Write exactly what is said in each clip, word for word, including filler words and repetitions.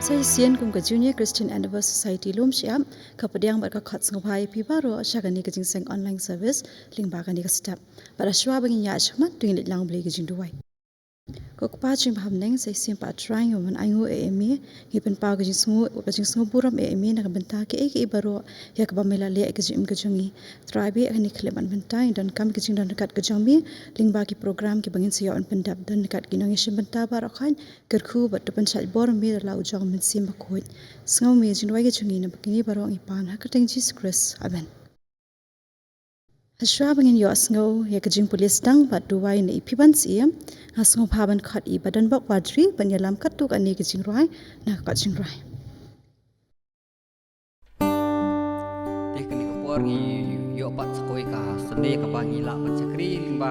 Sa shisien kum ka Junior Christian Endeavour Society Lumshyiap ka pdiang bad ka khot sngewbha ïa phi baroh sha kane ka jingseng online service lyngba kane ka step. Bad shuwa ba ngin ïa shakmat to ngin leit lang bad ka jingduwai. Ko Kpa jong ngi ba ha bneng, sa shisien pat Trai ngi wan ainguh ïa me, ngi pynpaw ka jingsngew, ka jingsngew burom ïa me na ka bynta kiei kiei baroh ïa kaba me la leh ïa ka jingim ka jong ngi. Trai bad ha kane ka khyllipmat mynta ngi donkam ka jingdon ryngkat ka jong me lyngba ki program kiba ngin sa ïoh ban pyndep, don ryngkat ki nongïashim bynta baroh khoit, kyrkhu bad to pynshait bor me da la u jong u Mynsiem Bakhuid. Sngew me ïa ka jingduwai ka jong ngi, namar kine baroh ngi pan ha ka kyrteng Jisu Khrist. Amen. Hashwa ba ngin ïohsngew ïa ka jingpule sdang bad duwai na i Phiban Syiem, nga sngewbha ban khot i Badonbok Wadri ban ïalam katto katne ka jingrwai na ka kot jingrwai. Te kane ka por ngi ïoh pat sa kawei ka Sunday kaba ngi lah ban shakri lyngba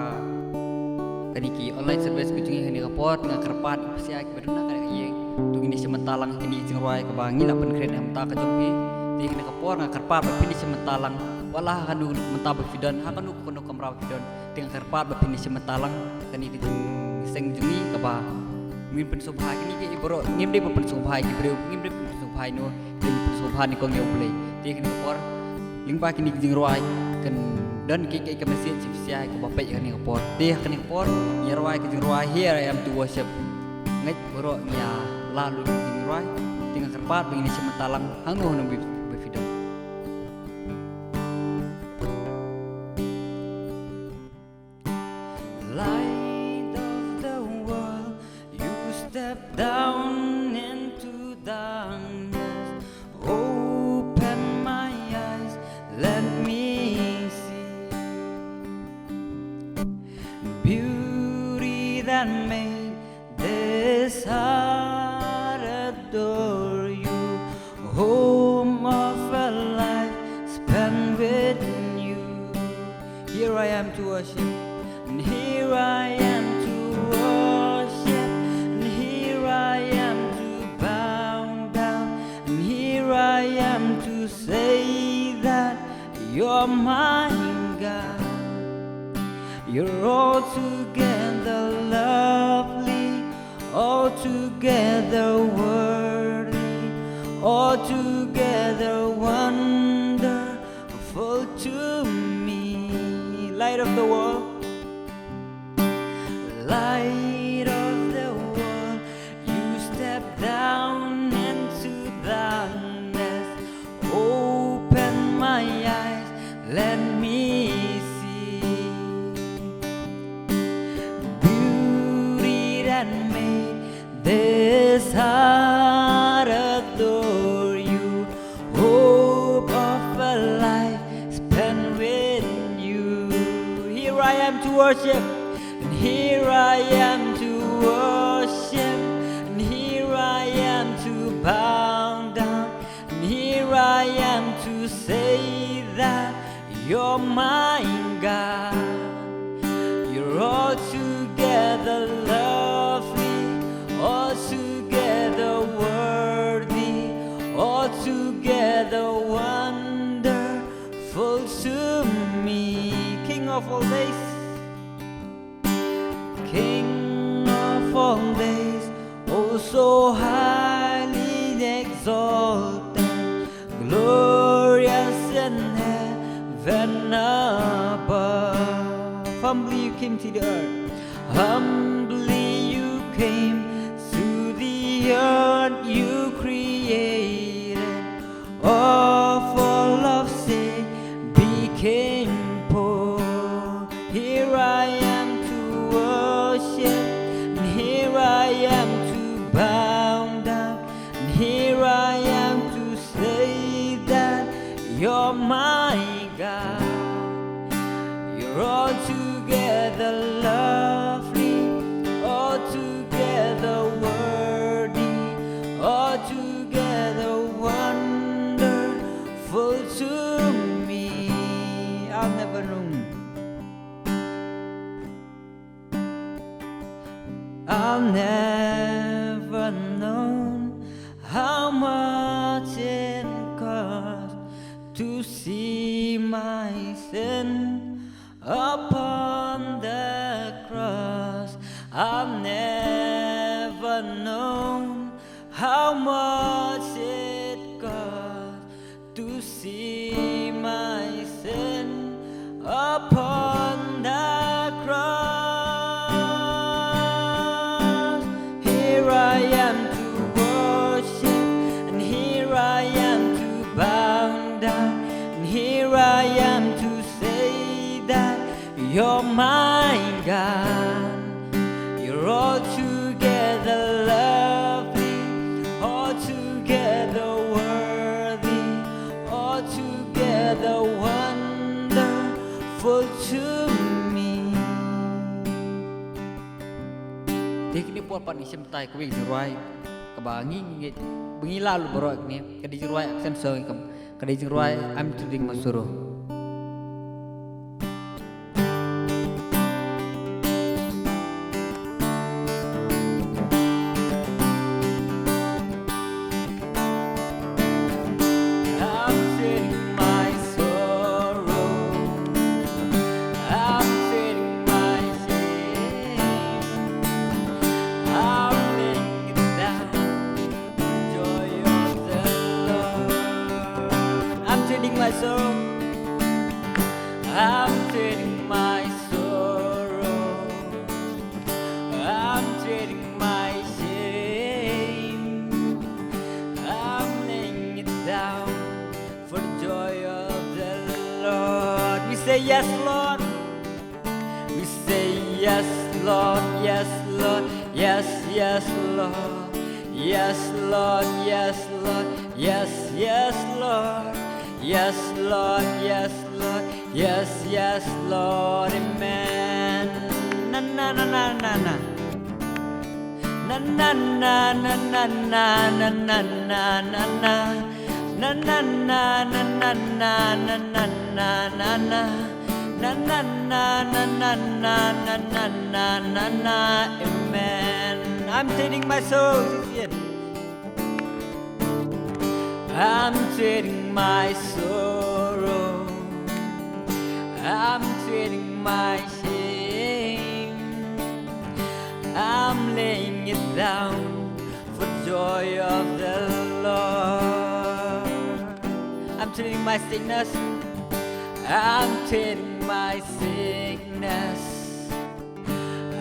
kane ki online service ka jong ngi. Kane ka por nga kyrpad ïa phi sha kiba don ha kane ka ïing, to ngin ïashim bynta lang kine ki jingrwai kaba ngi lah ban pynkhreh na ka bynta ka jong phi. Te kane ka por nga kyrpad ba phin ïashim bynta lang, wat la ha kano kano ka bynta ba phi don, ha kano kano ka kamra ba phi don. Te nga kyrpad ba phin ïashim bynta lang kane ka jingseng jong ngi kaba ngin pynsngewbha ïa kine kiei baroh, ngim dei ban pynsngewbha ïa ki briew, ngim dei ban pynsngewbha ïano, dei ban pynsngewbha ïa u Kong, ïa U Blei. Te kane ka por lyngba kine ki jingrwai kan don kiei kiei ka message sha phi sha kaba peit ïa kane ka por. Te ha kane ka por ngi ïa rwai ka jingrwai Here I Am to Worship. Ngeit baroh ngi ïa lah lut ka jingrwai. Te nga kyrpad ba ngin ïashim bynta lang hangno hangno ba phi don. Light of the world, you step down into darkness. Open my eyes, let me see beauty that made this heart adore you. Home of a life spent with you. Here I am to worship, and here I am to worship, and here I am to bow down, and here I am to say that you're my God. You're altogether lovely, altogether worthy, altogether wonderful to me. Light of the world, light of the world, you step down into darkness. Open my eyes, let me see beauty that made this heart adore you. Hope of a life spent with you. Here I am to worship, and here I am to worship, and here I am to bow down, and here I am to say that you're my God. You're altogether lovely, altogether worthy, altogether wonderful to me. King of all days, King of all days, oh so highly exalted, glorious in heaven above. Humbly you came to the earth. Humbly you came to the earth you created. Of all of sin became poor. Here I am to worship, and here I am to bow down, and here I am to say that you're my God. You're altogether lovely, altogether worthy, How much it cost to see my sin upon the cross. Here I am to worship, and here I am to bow down, and here I am to say that you're my God. You're altogether lovely, altogether worthy, altogether wonderful to me. Te kine por pat ngi shim tai kawei ka jingrwai kaba ngi ngi ngi ba ngi la lu baroh kine ka dei jingrwai aksem song kam ka dei jingrwai I'm trading my sorrow. I'm trading my sorrow. I'm trading my shame. I'm laying it down for joy of the Lord. I'm trading my sorrow. I'm trading my sorrow. I'm trading my shame. I'm laying it down for the joy of the Lord. We say yes, Lord. We say yes, Lord, yes, Lord, yes, yes, Lord. Yes, Lord, yes, Lord, yes, yes, Lord. Yes, Lord, yes, Lord, yes, yes, Lord, amen. Na na na na na na. Na na na na na na na na na na. Na na na na na na na na na na na. Na na na na na na na na na na na. Amen. I'm trading my soul. I'm trading my sorrow. I'm trading my shame. I'm laying it down for joy of the Lord. I'm trading my sickness. I'm trading my sickness.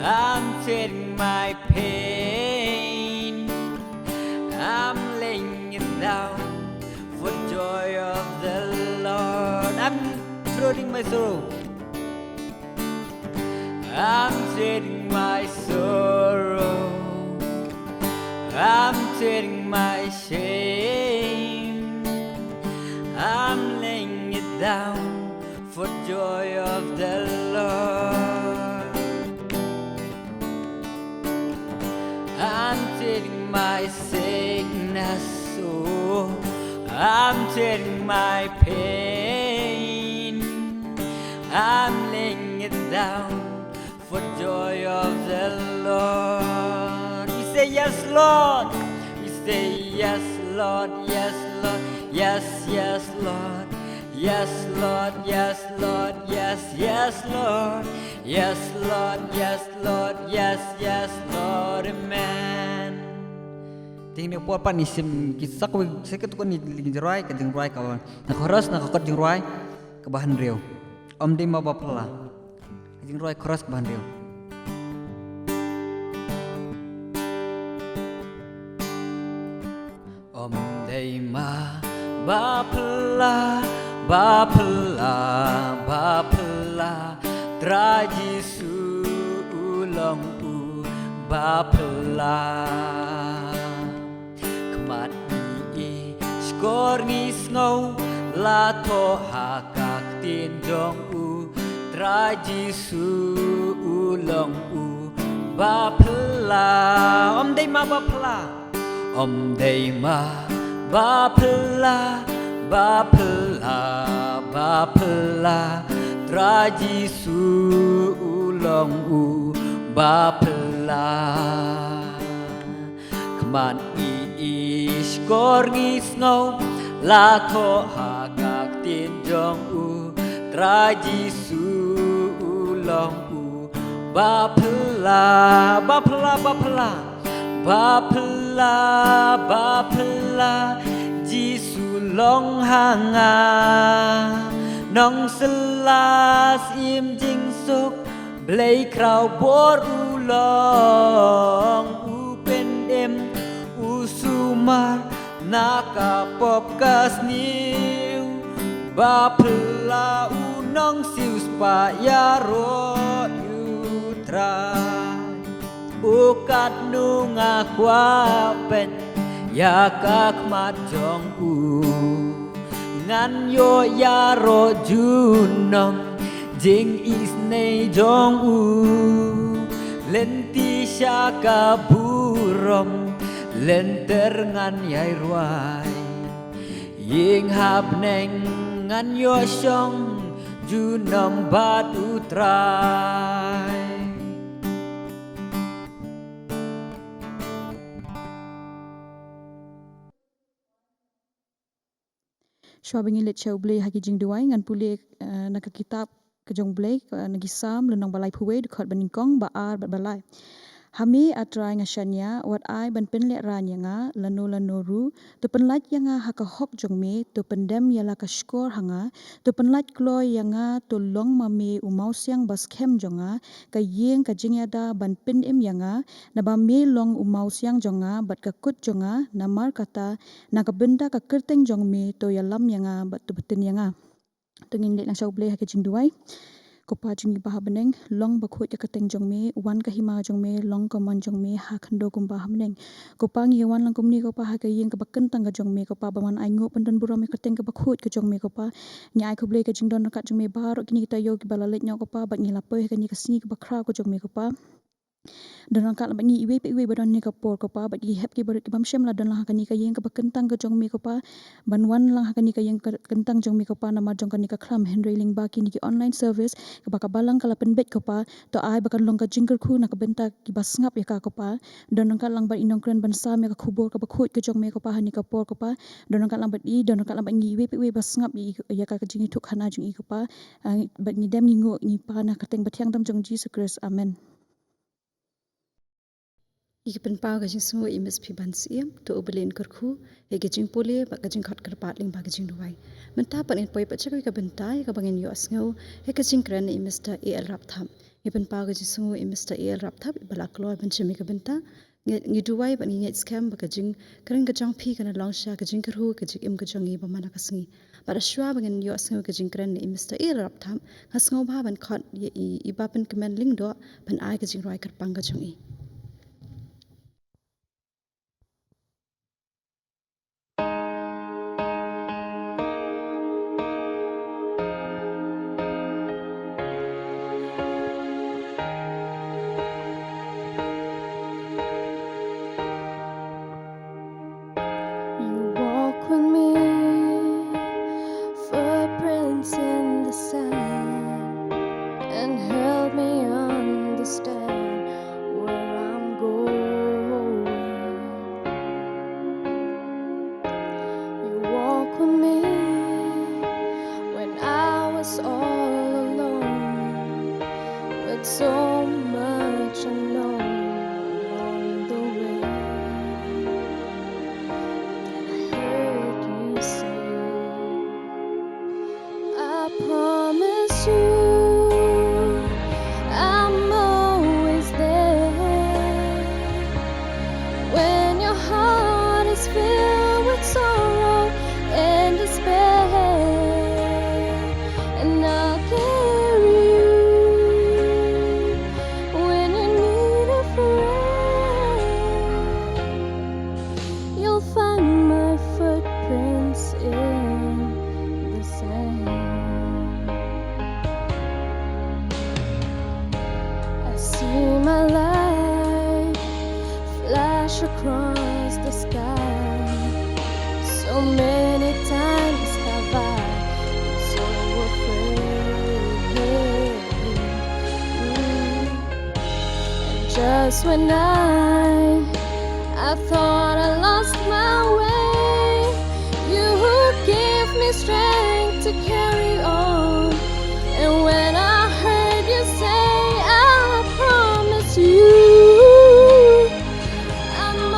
I'm trading my pain. I'm laying it down for joy of the Lord. I'm trading my sorrow. I'm trading my sorrow. I'm trading my shame. I'm laying it down for joy of the Lord. I'm trading my sickness, oh, I'm trading my pain. I'm laying it down for joy of the Lord. We say yes, Lord. We say yes, Lord, yes, Lord, yes, yes, Lord. Yes, Lord, yes, Lord, yes, yes, Lord. Yes, Lord, yes, Lord, yes, yes, Lord, amen. Te kine por pat ngi shim ki sa kawei sa kito kawei ka jingrwai, ka jingrwai kaba na chorus, na ka kot jingrwai kaba hynriew. Ym dei ma ba phylla. Ka jingrwai chorus kaba hynriew. Ym dei ma ba phylla, ba phylla, ba phylla, Trai Jisu u long u ba phylla. Khmat ngi i shkor ngi sngew, la thoh ha ka ktien jong u, Trai Jisu u long u ba phylla. Ym dei ma ba phylla. Ym dei ma ba phylla, ba phylla, ba phylla, Trai Jisu u long u ba phylla. Khmat ngi i shkor ngi sngew, la thoh ha ka ktien jong u, Trai Jisu u long u ba phylla, ba phylla, ba phylla, ba phylla. Phylla ba phylla, Jisu long ha nga. Nongsylla im jingsuk, Blei khraw bor u long. U pynim, u sumar na ka pop ka sniew. Ba phylla u nongsiewspah ïaroh ïa u Trai. O katno nga kwah peit ïa ka khmat jong u. Ngan ïoh ïaroh junom jingisynei jong u. Lynti sha ka burom lynter ngan ïai rwai. Ïing ha bneng ngan ïoh shong junom bad u Trai. Shuwa ba ngin leit sha U Blei ha ki jingduwai, ngan pule, eh, na ka kitab ka jong U Blei, eh, na ki Salm, lynnong ba laiphew wei, dkhot ba nyngkong, ba ar bad ba lai. Ha me, A Trai, nga shaniah, wat ai ban pynlehraiñ ïa nga lano lano ruh. To pynlait ïa nga ha ka hok jong me, to pyndem ïa la ka shkor ha nga. To pynlait kloi ïa nga, to long ma me u mawsiang ba skhem jong nga, ka ïing ka jingïada ban pynim ïa nga. Naba me long u mawsiang jong nga bad ka kut jong nga, namar kata na ka bynta ka kyrteng jong me to ïalam ïa nga bad to btin ïa nga. To ngin leit lang sha U Blei ha ka jingduwai. Ko Pa jong ngi ba ha bneng, long bakhuid ka kyrteng jong me, wan ka hima jong me, long ka mon jong me ha khyndew kumba ha bneng. Ko Pa, ngi wan lang kumne, ko Pa, ha ka ïing kaba kyntang ka jong me, ko Pa, ban wan ai nguh pyndonburom ïa ka kyrteng kaba khuid ka jong me, ko Pa. Ngi ai khublei ka jingdon ryngkat jong me baroh kine ki taïew kiba la leit noh, ko Pa, bad ngi la poi ha kane ka sngi kaba khraw ka jong me, ko Pa. Don ryngkat lang bad ngi iwei pa iwei ba don ha kane ka por, ko Pa, bad ki hep ki barit ki bym shym la don lang ha kane ka ïing kaba kyntang ka jong me, ko Pa, ban wan lang ha kane ka ïing ka kyntang jong me, ko Pa, namar jong kane ka khlam, hynrei lyngba kine ki online service kaba ka balang ka la pynbeit, ko Pa, to ai ba kan long ka jingkyrkhu na ka bynta kiba sngap ïa ka, ko Pa. Don ryngkat lang bad i nongkren ban sam ïa ka khubor kaba khuid ka jong me, ko Pa, ha kane ka por, ko Pa. Don ryngkat lang bad i, don ryngkat lang bad ngi iwei pa iwei ba sngap ïa ka jingïathuhkhana jong i, ko Pa. Ah, bad ngi dem ngi nguh ngi pan ha ka kyrteng bathiang tam jong Jisu Khrist. Amen. Ngi pynpaw ka jingsngew ïa i Miss Phiban Syiem, to U Blei un kyrkhu ïa ka jingpule bad ka jingkhot kyrpad lyngba ka jingduwai. Mynta pat ngin poi pat sha kawei ka bynta ïa kaba ngin ïohsngew ïa ka jingkren na i Mister A L Rapthap. Ngi pynpaw ka jingsngew ïa i Mister A L Rapthap iba la kloi ban shim ïa ka bynta. Ngi, ngi duwai bad ngi ngeit skhem ba ka jingkren ka jong phi kan long sha ka jingkyrkhu ka jingim ka jong ngi ba man la ka sngi. Bad shuwa ba ngin ïohsngew ka jingkren na i Mister A L Rapthap, nga sngewbha ban khot ïa i, iba pynkmen lyngdoh ban ai ka jingrwai kyrpang ka jong i. You walk with me, footprints in the sand, and help me understand where I'm going. You walk with me when I was all alone, with so much unknown along the way. And I heard you say, I promise you, I'm always there. When your heart is filled with sorrow and despair, and I'll carry you when you need a friend. You'll find my footprints in the sand. I see my life flash across the sky. So many times have I been so afraid. Mm. And just when I, I thought I lost my way, you gave me strength to carry on. And when I heard you say, I promise you, I'm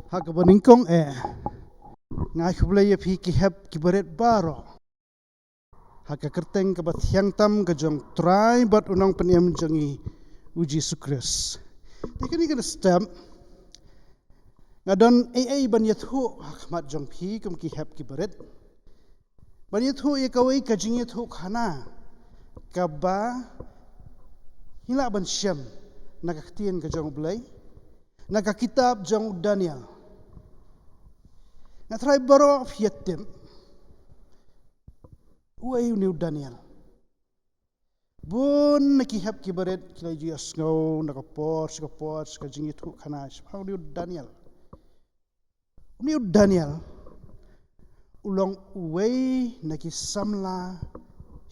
Ha kaba nyngkong eh, nga ai khublei ïa phi ki hep ki barit baroh ha ka kyrteng kaba thiang tam ka jong U Trai bad U Nongpynim jong ngi, U Jisu Khrist. Te kane ka step, nga don ei ei ban ïathuh ha khmat jong phi kum ki hep ki barit. Ban ïathuh ïa kawei ka jingïathuhkhana kaba ngi lah ban shem na ka ktien ka jong U Blei, na ka kitab jong u Daniel. Nga tharai baroh phi ïa tip uei une u Daniel. Bun na ki hep ki barit ki la ju ïa sngew na ka por sha ka por sha ka jingïathuhkhana shaphang une u Daniel. Une u Daniel u long uwei na ki samla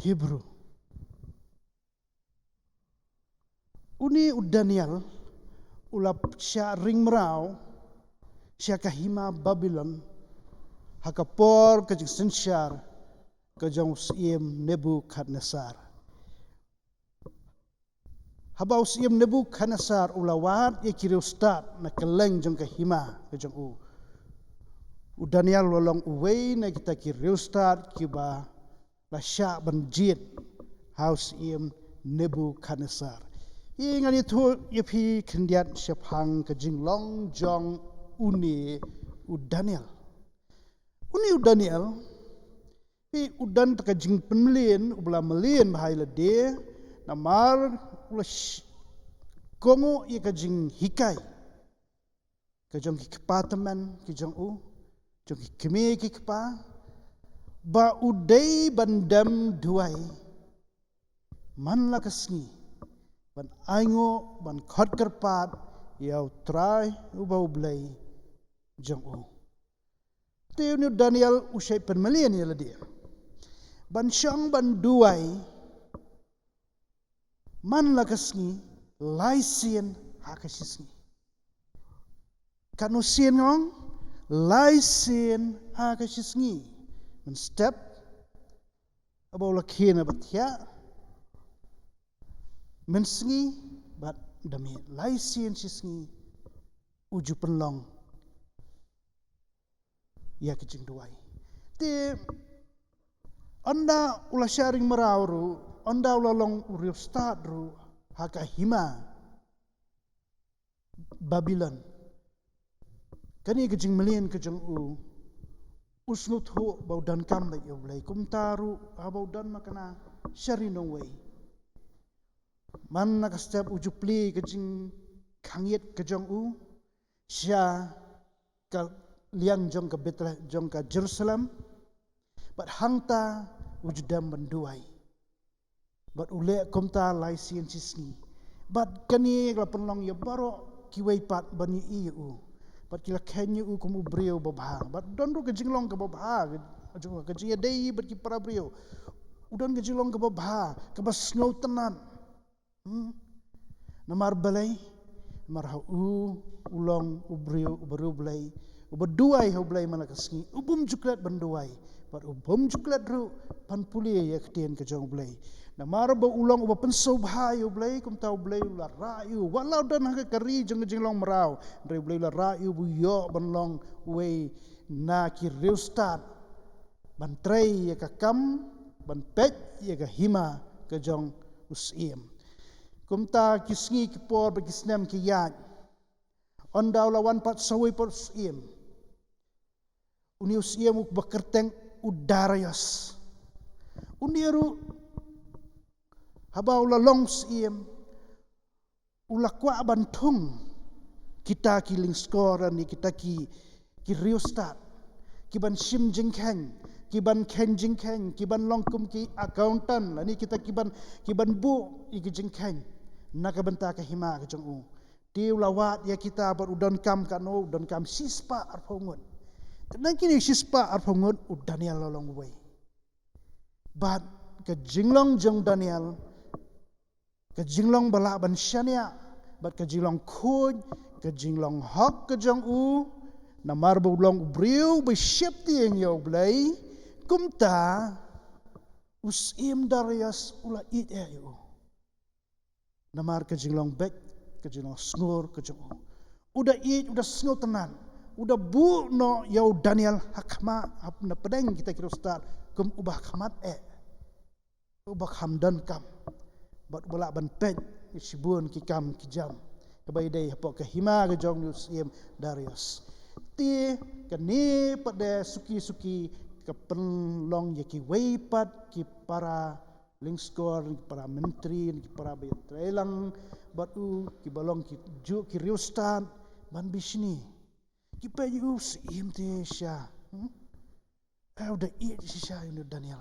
Hebru. Une u Daniel u la shah ring mraw sha ka hima Babilon ha ka por ka jingsynshar ka jong u syiem Nebukadnesar. Haba u syiem Nebukadnesar u la wad ïa ki riewstad na kylleng jong ka hima ka jong u, u Daniel u la long uwei na kita ki riewstad kiba la shah ban jied ha u syiem Nebukadnesar. Ïa ngan ïathuh ïa phi khyndiat shaphang ka jinglong jong une u Daniel. Une u Daniel, phi, u don ka jingpynmlien, u ba la mlien bha ïa lade, namar u la sh-, kohnguh ïa ka jinghikai ka jong ki kpa tymmen ki jong u, jong ki kmie ki kpa, ba u dei ban dem duwai man la ka sngi ban ainguh, ban khot kyrpad ïa U Trai uba U Blei jong u. Te une u Daniel u shait pynmlien ïa lade ban shong ban duwai man la ka sngi lai sien ha ka shi sngi. Katno sien nga ong? Lai sien ha ka shi sngi. Mynstep haba u la khie na ba thiah, mynsngi bad da miet, lai sien shi sngi u ju pynlong ïa ka jingduwai. Te ynda u la shah ring mraw ruh, ynda u la long u riewstad ruh ha ka hima Babilon, kane ka jingmlien ka jong u, u sngewthuh ba u donkam bad ïa U Blei. Kumta ruh haba u don makna sha ri nongwei, man la ka step u ju plie ka jingkhang ïit ka jong u sha ka liang jong ka Bethlehem, jong ka Jerusalem. Bad hangta u ju dem ban duwai. Bad u leh kumta lai sien shi sngi. Bad kane ka la pynlong ïa baroh kiwei pat ban ïohi ïa u. Bad ki la kheiñ ïa u kum u briew babha. Bad don ruh ka jinglong kaba bha, ka jong, ka jingïadei bad ki para briew. U don ka jinglong kaba bha, kaba sngewtynnat. Hmm. Namar balei? Namar ha u, u long u briew, u briew Blei, uba duwai ha U Blei man la ka sngi, u bym ju klet ban duwai, bad u bym ju klet ruh ban pule ïa ka ktien ka jong U Blei. Namar ba u long uba pynsngewbha ïa U Blei, kumta U Blei u la rah ïa u, wat la u don ha ka ri jong ka jinglong mraw, hynrei U Blei u la rah ïa u ba u ïoh ban long uwei na ki riewstad ban trei ïa ka kam, ban peit ïa ka hima ka jong u syiem. Kumta ki sngi ki por bad ki snem ki ïaid. Ynda u la wan pat sawei pat u syiem, une u syiem uba kyrteng u Darius. Une ruh haba u la long syiem, u la kwah ban thung kita ki lyngskor lane kita ki, ki riewstad, ki ban shim jingkheiñ, ki ban kheiñ jingkheiñ, ki ban long kum ki accountant lane kita ki ban, ki ban buh ïa ki jingkheiñ na ka bynta ka hima ka jong u. Te u la wad ïa kita bad u donkam katno, u donkam shispah arphew ngut. Te na kine shispah arphew ngut u Daniel u la long uwei. Bad ka jinglong jong Daniel, ka jinglong ba lah ban shaniah, bad ka jinglong khuid, ka jinglong hok ka jong u, namar ba u long u briew ba sheptieng ïa U Blei, kumta u syiem Darius u la ïeit ïa u. Namar ka jinglong beit, ka jinglong sngur ka jong u. U da ïeit, u da sngewtynnat, U da buh noh ïa u Daniel ha khmat, ha na pdeng kita ki riewstad, kum uba kham eh, uba kham donkam, bad uba lah ban peit ïa shibun ki kam ki jam kaba ïadei hapoh ka hima ka jong u syiem Darius. Te kane pat de suki suki ka pynlong ïa kiwei pat ki para lyngskor, ki para myntri, ki para ba ïatrei lang bad u, kiba long ki juh ki riewstad ban bishni. Ki peit ïa u syiem te shisha, hmm? Ai, u da ïeit shisha ïa u Daniel.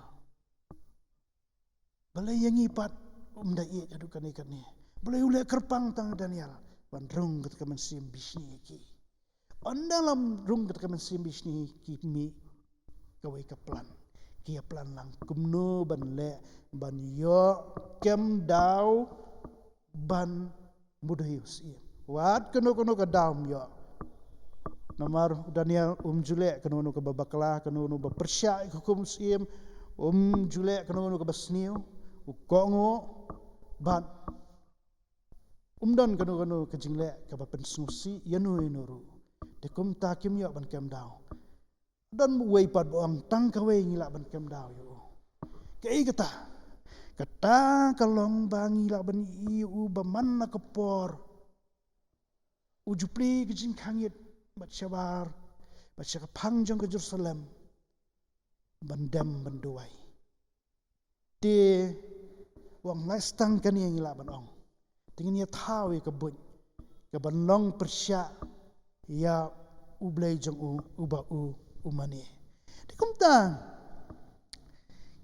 Balei ïa ngi pat um da ïeit haduh kane kane? Balei u leh kyrpang tang Daniel? Ban rung kata ka mynsiem bishni ïa ki. Ynda la rung kata ka mynsiem bishni, ki mih kawei ka plan. Ki ïa plan lang kumno ban leh, ban ïoh kem daw ban mudui u syiem. Wat kano kano ka daw ym ïoh. Namar u Daniel um ju leh kano kano kaba bakla, kano kano ba pyrshah ïa ka hukum u syiem, um ju leh kano kano kaba sniew, u kohnguh, bad um don kano kano ka jingleh kaba pynsngewsih ïano ïano ruh. Te kumta kim ïoh ban kem daw. Don uwei pat ba ong tang kawei ngi lah ban kem daw ïa u. Kaei kata? Kata ka long ba ngi lah ban ïohi ïa u ba man la ka por u ju plie ka jingkhang ïit bad shabar bad sha ka phang jong ka Jerusalem ban dem ban duwai. Te u ong lai stang kane ngi lah ban ong. Te ngin ïa thaw ïa ka buit kaban long pyrshah ïa u Blei jong u uba u u mane. Te kumta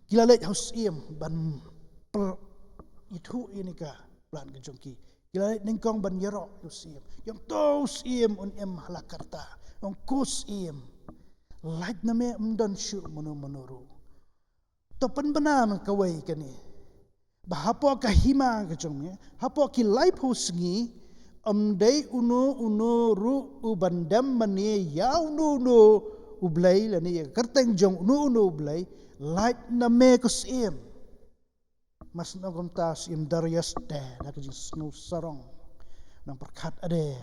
ki la leit ha u syiem ban pynithuh ïa kane ka plan ka jong ki. Ki la leit nyngkong ban ïaroh ïa u syiem. Ïa u to u syiem un im ha la karta. Ong ko syiem, lait na me, ym don shuh mano mano ruh. To pynbna na kawei kane. Ba hapoh ka hima ka jong me, hapoh ki laiphew sngi, ym dei uno uno ruh uban dem mane ïa uno uno u blei, lane ïa ka kyrteng jong uno uno u blei, lait na me ko syiem. Mar shu ong kumta u syiem Darius te da ka jingsngew sarong. Nang pyrkhat, ade,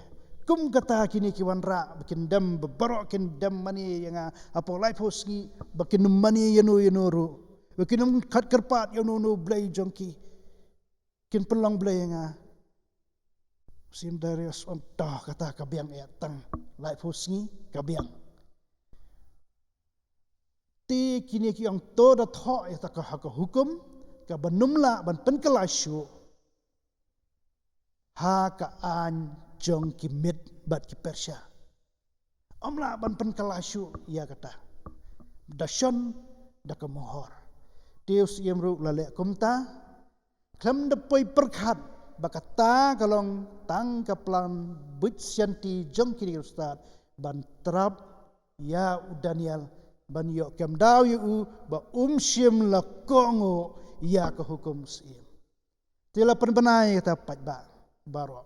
kum kata kine ki wanrah ba kin dem, ba baroh kin dem mane ïa nga hapoh laiphew sngi, ba kin mane ïano ïano ruh, ba kin ym khat kyrpad ïa uno uno u blei jong ki, kin pynlong blei ïa nga. U syiem Darius u ong, to kata ka biang eh, tang laiphew sngi ka biang. Te kine ki ong, to da thoh ïa kata ka ha ka hukum kaba nym lah ban pynkylla shuh ha ka aiñ jong ki Mid bad ki Persia. Ym lah ban pynkylla shuh ïa kata. Da shon da ka mohor. Te u syiem ruh u la leh kumta. Khlem da poi pyrkhat ba kata ka long tang ka plan buit sianti jong kine ki riewstad ban trap ïa u Daniel, ban ïoh kem daw ïa u ba um shym la kohnguh ïa ka hukum u syiem. Te la pynbna ïa kata pat ba baroh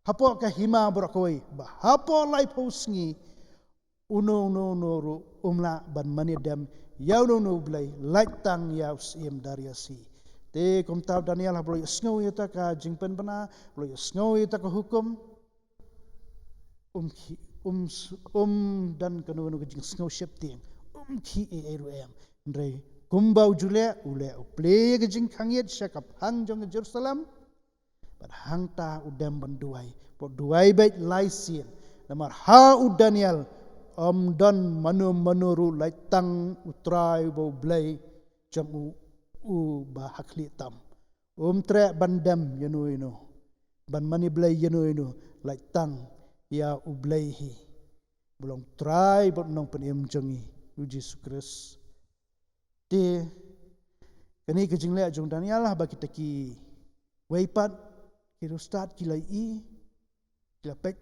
hapoh ka hima baroh kawei, ba hapoh laiphew sngi uno uno uno ruh um lah ban mane dem ïa uno uno u blei, lait tang ïa u syiem Darius hi. Te kumta u Daniel haba u la ïohsngew ïa kata ka jingpynbna, u la ïohsngew ïa kata ka hukum, um khie, um s-, um don kano kano ka jingsngew sheptieng, um khie ei ei ruh em. Hynrei kumba u ju leh, u leh u plie ïa ka jingkhang ïit sha ka phang jong ka Jerusalem. Bad hangta u dem ban duwai. Bad duwai beit lai sien. Namar ha u Daniel ym don mano mano ruh lait tang U Trai uba U Blei jong u, uba ha khlieh tam. Um treh ban dem ïano ïano, ban mane blei ïano ïano, lait tang ïa U Blei hi, ba long Trai bad Nongpynim jong ngi, U Jisu Khrist. Te kane ka jingleh jong Daniel, haba kita kiwei pat ki riewstad ki la ïohi, ki la peit,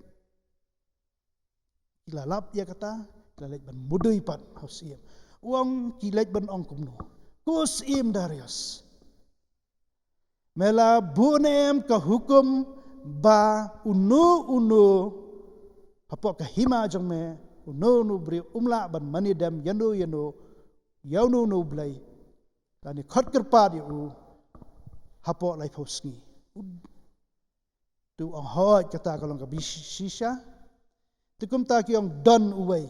ki la lap ïa kata, ki la leit ban mudui pat ha u syiem. U ong, ki leit ban ong kumno? Ko syiem Darius, me la buh ne em ka hukum ba uno uno hapoh ka hima jong me, uno uno u briew um lah ban mane dem ïano ïano, ïa uno uno u blei, lane khot kyrpad ïa u hapoh laiphew sngi? Te u ong, hooid, kata ka long kaba shisha. Te kumta ki ong, don uwei.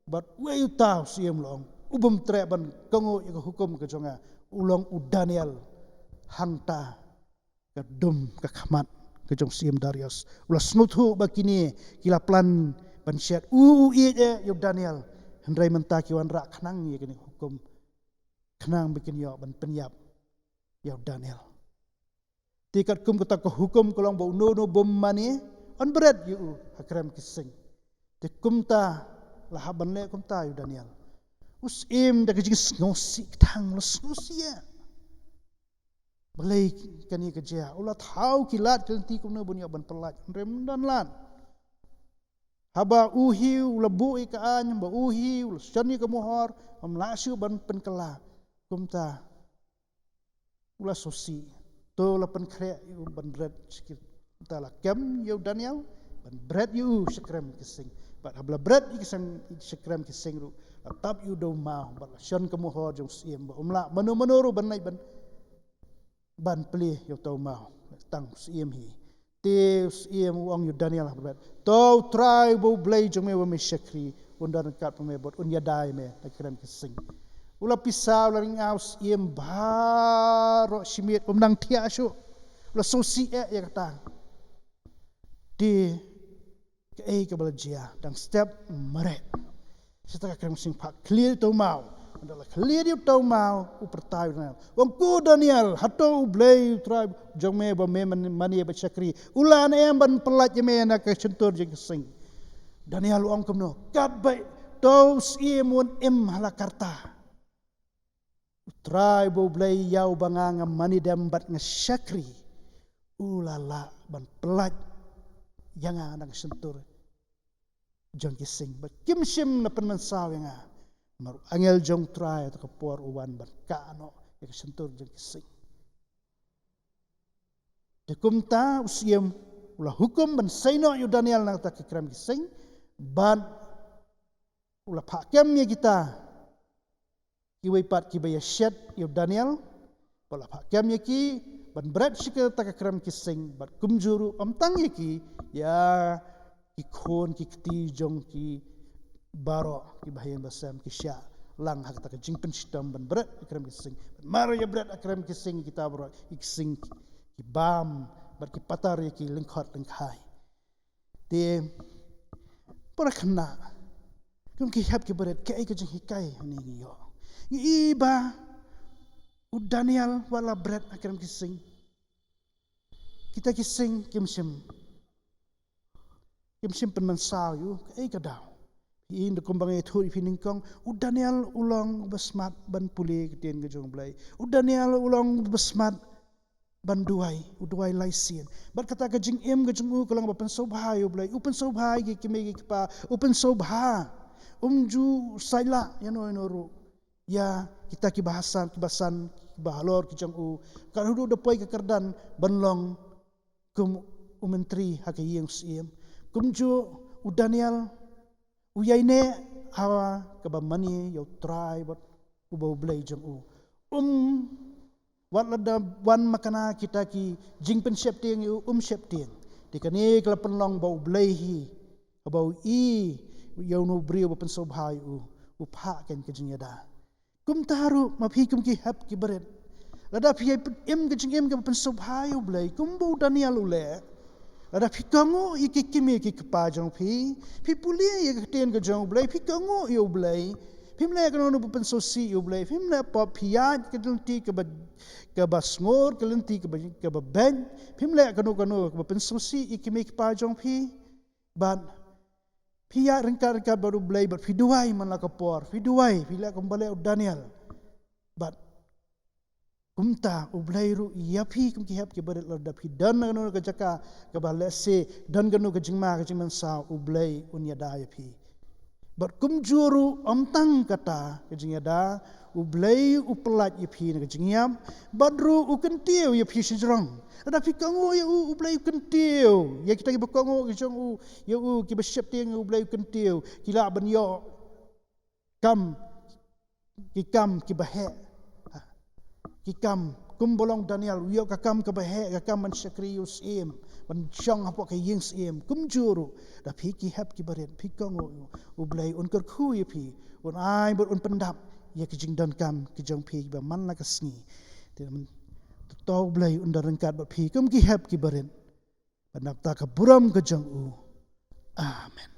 Bad uwei uta u syiem u la ong, u bym treh ban kohnguh ïa ka hukum ka jong nga, u long u Daniel. Hangta ka dum ka khmat ka jong u syiem Darius. U la sngewthuh ba kine ki la plan ban shet. U, u ïeit eh ïa u Daniel. Hynrei mynta ki wanrah khnang ïa kane ka hukum, khnang ba kin ïoh ban pynïap ïa u Daniel. Te katkum kata ka hukum ka long ba uno uno bym mane, yn bret ïa u ha krem ki sing. Te kumta, la hap ban leh kumta ïa u Daniel. U syiem da ka jingsngewsih kthang, la sngewsih ïa. Balei kane ka jia? U la thaw ki lad ki lynti kumno ban ïoh ban pyllait, hynrei ym don lad. Haba u hi u la buh ïa ka aiñ, haba u hi u la shon ïa ka mohor, ym lah shuh ban pynkylla. Kumta u la sngewsih. To la pynkhreh ïa u ban bret sha ki, kumta la kem ïa u Daniel ban bret ïa u sha krem ki sing. Bad haba la bret ïa ki sing sha krem ki sing ruh, la tap ïa u da u maw, bad la shon ka mohor jong u syiem ba um lah mano mano ruh ban leit ban ban plie ïa uta u maw, tang u syiem hi. Te u syiem u ong ïa u Daniel ha bret, to U Trai uba U Blei jong me uba me shakri, un don ryngkat bad me bad un ïada ïa me na krem ki sing. U la pisa, u la ring, u syiem baroh shimet, um nang thiah shuh. U la sngewsih eh ïa kata. Te kaei kaba la jia? Dang step mareh, sha kata ka krem ki sing phah khlieh ïa uta u maw. Haba la khlieh ïa uta u maw, u pyrta ïa u Daniel, u ong, ko Daniel, hato U Blei U Trai jong me ba me man-, mane bad shakri u la ïa em ban pyllait ïa me na ka shyntur jong ki sing? Daniel u ong kumno? Katba uta u syiem un im ha la karta, U Trai uba U Blei ïa uba nga nga mane dem bad nga shakri, u la lah ban pyllait ïa nga na ka shyntur jong ki sing, bad kim shym la pynmynsaw ïa nga. Namar u angel jong U Trai ha kata ka por u wan ban kah noh ïa ka shyntur jong ki sing. Te kumta u syiem u la hukum ban sei noh ïa u Daniel na kata ka krem ki sing, bad u la phah kem ïa kita kiwei pat kiba ïashet ïa u Daniel, ba la phah kem ïa ki ban bret sha kata ka krem ki sing, bad kumjuh ruh ym tang ïa ki, ïa ki khun ki kti jong ki baroh kiba ha ïing ha sem ki shah lang ha kata ka jingpynshitom ban bret ha krem ki sing. Bad mar ïa bret ha krem ki sing kita baroh, ïa ki sing ki bam bad ki patar ïa ki lyngkhot lyngkhai. Te para khynnah, kum ki hep ki barit, kaei ka jinghikai hangne ngi ïoh? Ngi i ba u Daniel wat la bret ha krem ki sing, kita ki sing kim shym, kim shym pynmynsaw ïa u. Kaei ka daw? Phi i, da kumba nga ïathuh ïa phi nyngkong, u Daniel u long uba smat ban pule ka ktien ka jong U Blei. U Daniel u long uba smat ban duwai, u duwai lai sien. Bad kata ka jingim ka jong u ka long ba pynsngewbha ïa U Blei, u pynsngewbha ïa ki kmie ki kpa, u pynsngewbha. Um ju said lah ïano ïano ruh ïa kita kiba ha san, kiba san, kiba halor ki jong u. Ka haduh da poi ka kyrdan ban long kum u myntri ha ka ïing u syiem. Kumjuh u Daniel u ïaineh ha kaba mane ïa U Trai bad uba U Blei jong u. Um, wat lada wan makna kita ki jingpynsheptieng ïa u, um sheptieng. Te kane ka la pynlong ba U Blei hi, haba u i ïa uno u briew ba pynsngewbha ïa u, u phah kein ka jingïada. Kumta ruh ma phi kum ki hep ki barit, lada phi ïai pyn-, im ka jingim kaba pynsngewbha ïa U Blei kumba u Daniel u leh, lada phi kohnguh ïa ki kmie ki kpa jong phi, phi pule ïa ka ktien ka jong U Blei, phi kohnguh ïa U Blei, phim leh kano kano ba pynsngewsih ïa U Blei, phim leh pop, phi ïaid ka lynti kaba, kaba sngur, ka lynti kaba, kaba beit, phim leh kano kano kaba pynsngewsih ïa ki kmie ki kpa jong phi. Bad phi ïaid ryngkat ryngkat bad U Blei, bad phi duwai man la ka por, phi duwai, phi leh kumba leh u Daniel. Bad kumta U Blei ruh ïa phi kum ki hep ki barit, lada phi don kano ka jaka kaba lehse don kano ka jingma ka jingmynsaw, U Blei un ïada ïa phi. Bad kumjuh ruh ym tang kata ka jingïada, U Blei u pyllait ïa phi na ka jingïap, bad ruh u kyntiew ïa phi shajrong. Lada phi kohnguh ïa u, U Blei u kyntiew ïa kita kiba kohnguh ki jong u, ïa u, kiba sheptieng ïa U Blei u kyntiew, ki lah ban ïoh kam, ki kam kiba heh, ki kam Kumba long Daniel, u ïoh ka kam kaba heh, ka kam ban shakri ïa u syiem, ban shong hapoh ka ïing syiem. Kumjuh ruh, da phi ki hep ki barit, phi kohnguh, u Blei un kyrkhu ïa phi, un ai bad un pyndap ïa ki jingdonkam ki jong phi ba man la ka sngi. Te mynta u Blei un da ryngkat bad phi kum ki hep ki barit, bad na ka bynta ka burom ka jong u. Amen.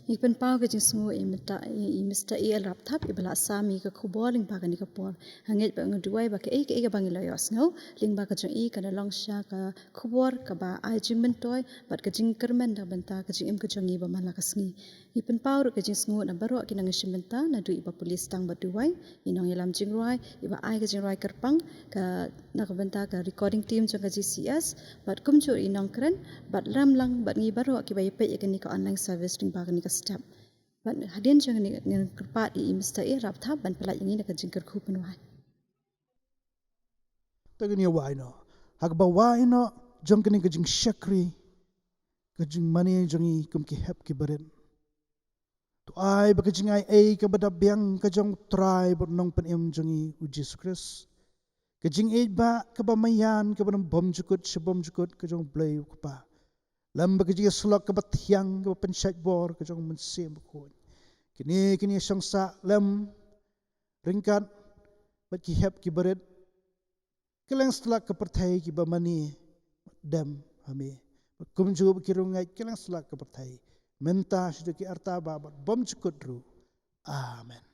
Ngi pynpaw ka jingsngew ïa i Mister, i Mister A L Rapthap, iba la sam ïa ka khubor lyngba kane ka por. Nga ngeit ba nga duwai ba kaei kaei kaba ngi la ïohsngew lyngba ka jong i kan long sha ka khubor kaba ai jingmyntoi bad ka jingkyrmen na ka bynta ka jingim ka jong ngi ba man la ka sngi. Ngi pynpaw ruh ka jingsngew na baroh ki nongshim bynta, naduh iba pule sdang bad duwai, i nongïalam jingrwai, iba ai ka jingrwai kyrpang, ka na ka bynta ka recording team jong ka G C S, bad kumjuh i nongkren, bad ram lang bad ngi baroh kiba ïapeit ïa kane ka online service lyngba kane ka step. Bad hadien jong ngi, ngi kyrpad ïa i Mister A Rapthap ban pyllait ïa ngi na ka jingkyrkhu pynwai. Te ngin ïa wai noh. Ha kaba wai noh jong kane ka jingshakri, ka jingmane jong ngi kum ki hep ki barit, to ai ba ka jingai ei kaba da biang ka jong u Trai bad Nongpynim jong ngi u Jisu Khrist, ka jingïeit ba kaba maïan kaba nam bymjukut sha bymjukut ka jong u Blei u Kpa, lem bad ka jingïasyllok kaba thiang kaba pynshait bor ka jong u Mynsiem Bakhuid, kine kine shong sah lem ryngkat bad ki hep ki barit, kylleng satlak ka pyrthei kiba mane dem ha me, bad kumjuh bad ki riewngeit kylleng satlak ka pyrthei, mynta shaduh ki rta bah bad bymjukut ruh. Amen.